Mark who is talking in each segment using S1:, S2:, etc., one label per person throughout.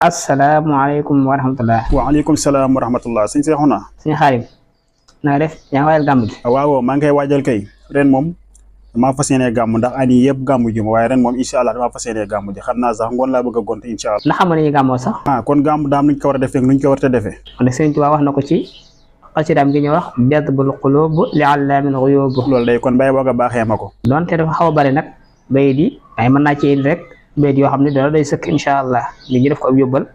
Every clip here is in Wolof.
S1: asalaamaaleykum wa rahmatulah.
S2: waaleykum salaam wa rahmatulah sëñ Seexuna.
S1: sëñ Xaadim na nga def yaa ngi waajal gàmm gi.
S2: waaw maa ngi koy waajal kay ren moom damaa fas yéenee gàmm ndax année yii yëpp gàmm ji ma waaye ren moom incha allah damaa fas yéenee gàmm ji xam naa sax ngoon laa bëgg a gont incha allah.
S1: ndax xam nga ni ñuy gàmmoo sax.
S2: kon gàmm daam nuñ ko war a defee nuñ ko war a defee.
S1: kon nag Sëriñ Tuubaa wax na ko ci xasidaam gi ñu wax jadbul quluub li allaamin ghuyuub.
S2: loolu day kon bàyyi boo nga baaxee ma ko.
S1: donte dafa xaw a bari nag bayit yi ay mën naa ci indi rek bayit yoo xam ne dara day sëkk incha allah li ñu def ko ab yóbbal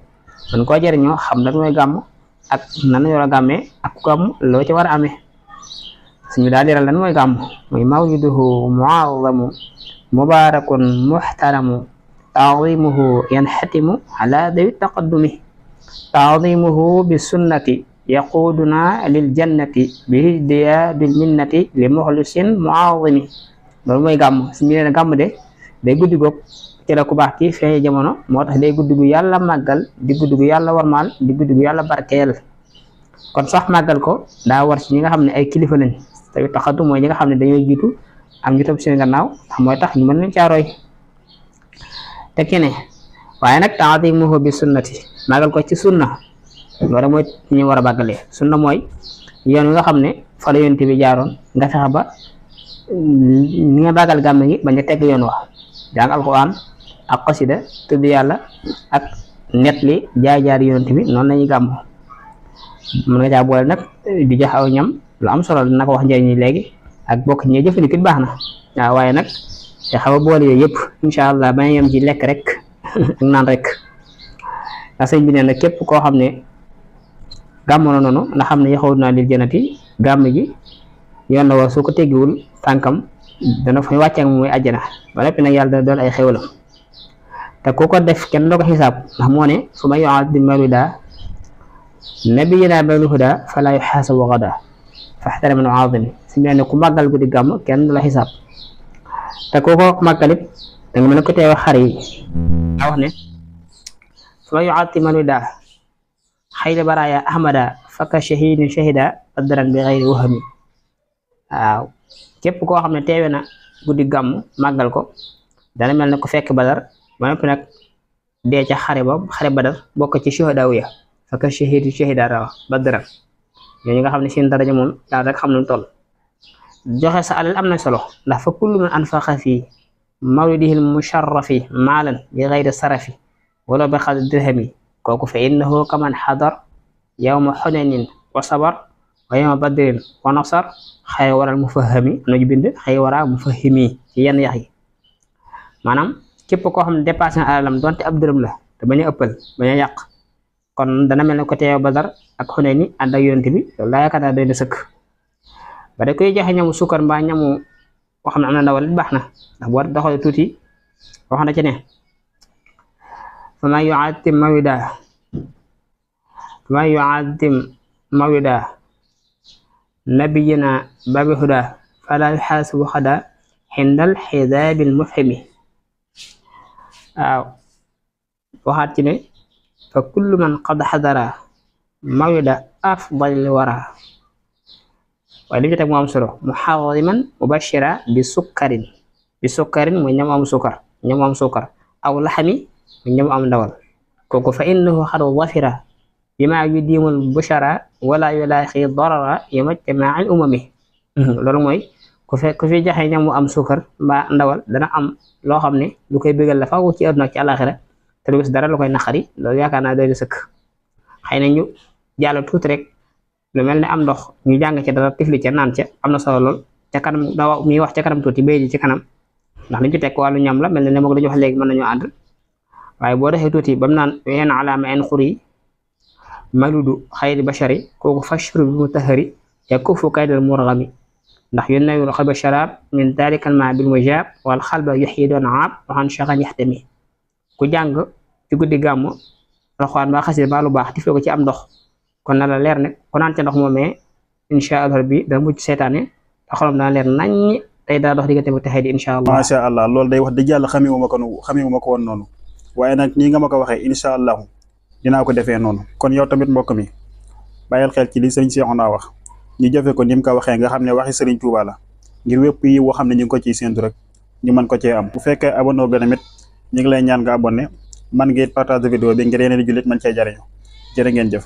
S1: man koo jëriñoo xam lan mooy gàmm ak nan la ñu war a gàmmee ak gàmm loo ci war a amee suñu daal diral lan mooy gàmm muy mawliduhu muazzamu mubarakun muhtaramu taadimuhu yanxatimu ala dawi taqaddumi taadimuhu bi sunnati yaquduna lil jannati bi hijdiya bil minnati li muxlisin muazimi loolu mooy gàmm suñu nee na gàmm de day guddi goog ci la ku baax kii feeñe jamono moo tax day guddi gu yàlla màggal di guddi gu yàlla warmaal di guddi gu yàlla barkeel kon sax màggal ko daa war ci ñi nga xam ne ay kilifa lañ tamit taxatu mooy ñi nga xam ne dañoo jiitu am ñu topp seen gannaaw ndax mooy tax ñu mën leen caa roy te kene waaye nag taadimuhu bi sunnati màggal ko ci sunna loolu mooy ñu war a màggalee sunna mooy yoon nga xam ne fa la yonent bi jaaroon nga fexe ba ni nga màggal gàmm gi bañ a tegg yoon wax jàng alquran ak xasida tudd yàlla ak net li jaar yonent bi noonu lañuy gàmm mën nga caa boole nag di jox aw ñam lu am solo dina ko wax njëriñ léegi ak bokk ñi jëfandikoo baax na waaw waaye nag te xaw a boole yooyu yëpp incha allah bañ yem ci lekk rek ak naan rek ndax sëñ bi nee na képp koo xam ne gàmm na noonu nga xam ne yaxaw naa lil jannati gàmm gi yoon la war soo ko teggiwul tànkam dana fay wàcce ak muy àjjana ba lépp nag yàlla dana doon ay xéwalam te ku ko def kenn doo ko xisaab ndax moo ne fu ma yu'azzim mawlida nabiyina bil huda fala yuhasabu gada faxtarim min azim si mel ne ku màggal guddi gàmm kenn du la xisaab te ku ko màggalit da nga mën a ko teew xar yi daa wax ne fu ma yu'azzim mawlida xayra baraya ahmada faka shahidin shahida badran bi xayri wahami waaw képp koo xam ne teewe na guddi gàmm màggal ko dana mel ne ku fekk badar ba noppi nag dee ca xare badar bokk ci shuhada ya faka shahidu shahida rawa badran ñooñu nga xam ne seen daraja moom yàlla rek xam nu toll joxe sa alal am na solo ndax fa kullu man anfaqa fi mawlidihil musharrafi maalan bi xayri sarafi wala bi xad dirhami kooku fa innahu kaman xadar yawma xunanin wa sabar wa yawma badrin wa nasar xëy waral mu fahami nañu bind xëy waraa mu fahimi ci yenn yax yi maanaam képp koo xam ne dépassé na alalam donte ab dërëm la te bañ a ëppal bañ a yàq kon dana mel ne ko teew Badar ak Xunayn ni ànd ak yonent bi loolu laa yaakaar naa doy na sëkk ba da koy joxe ñamu sukkar mbaa ñamu boo xam ne am na ndawal it baax na ndax boo doxalee tuuti wax na ci ne fa man yu'azzim mawlida nabiyina babi huda fala yuxaasibu xada xindal xidaabil mufhimi waaw waxaat ci ne fa kullu man qad xadara mawlida afdalil wara waaye li mu ci teg mu am solo muxadiman mubashira bi sukkarin mooy ñam am sukkar aw laxami mooy ñam am ndawal kooku fa innahu xad wafira bima yudimul bushara wala yulaaxi darara yamajtama al umami loolu mooy ku fi joxe ñam mu am suukar mbaa ndawal dana am loo xam ne lu koy bégal la faw ci àdduna ak ci àlaxira te lu gis dara lu koy naqari loolu yaakaar naa doy na sëkk xëy na ñu jàll tuuti rek lu mel ne am ndox ñu jàng ci dara tifli ca naan ca am na solo lool ca kanam da muy wax ca kanam tuuti bay ji ci kanam ndax liñ ci teg wàllu ñam la mel ne moom dañu wax léegi mën nañoo ànd waaye boo defee tuuti ba mu naan ween alaama en xuri maludu xayri bashari kooku fashru bi mutahari yakufu kaydal murgami ndax yu nawiru xalba sharab min dalikal ma bil mujab wal xalba yuxyi doon aab waxaan shaxan yaxtami ku jàng ci guddi gàmmu alxuraan ba xasida ba lu baax tifle ko ci am ndox kon na la leer ne ku naan ca ndox moomee incha allah bi da mucc seetaane te xolam dana leer naññ tey daa dox diggante bu texee di incha allah.
S2: macha allah loolu day wax dëgg yàlla xamewuma ko woon noonu waaye nag nii nga ma ko waxee incha allah dinaa ko defee noonu kon yow tamit mbokk mi bàyyil xel ci li sëriñ Seexuna wax ñu jëfe ko ni mu ko waxee nga xam ne waxi sëriñ Tuuba la ngir wépp yi woo xam ne ñu ngi ko ciy séntu rek ñu mën ko cee am bu fekkee abonné ga tamit ñu ngi lay ñaan nga abonné man ngeen partage vidéo bi ngir yeneen di jullit man cee jariñu jërë ngeen jëf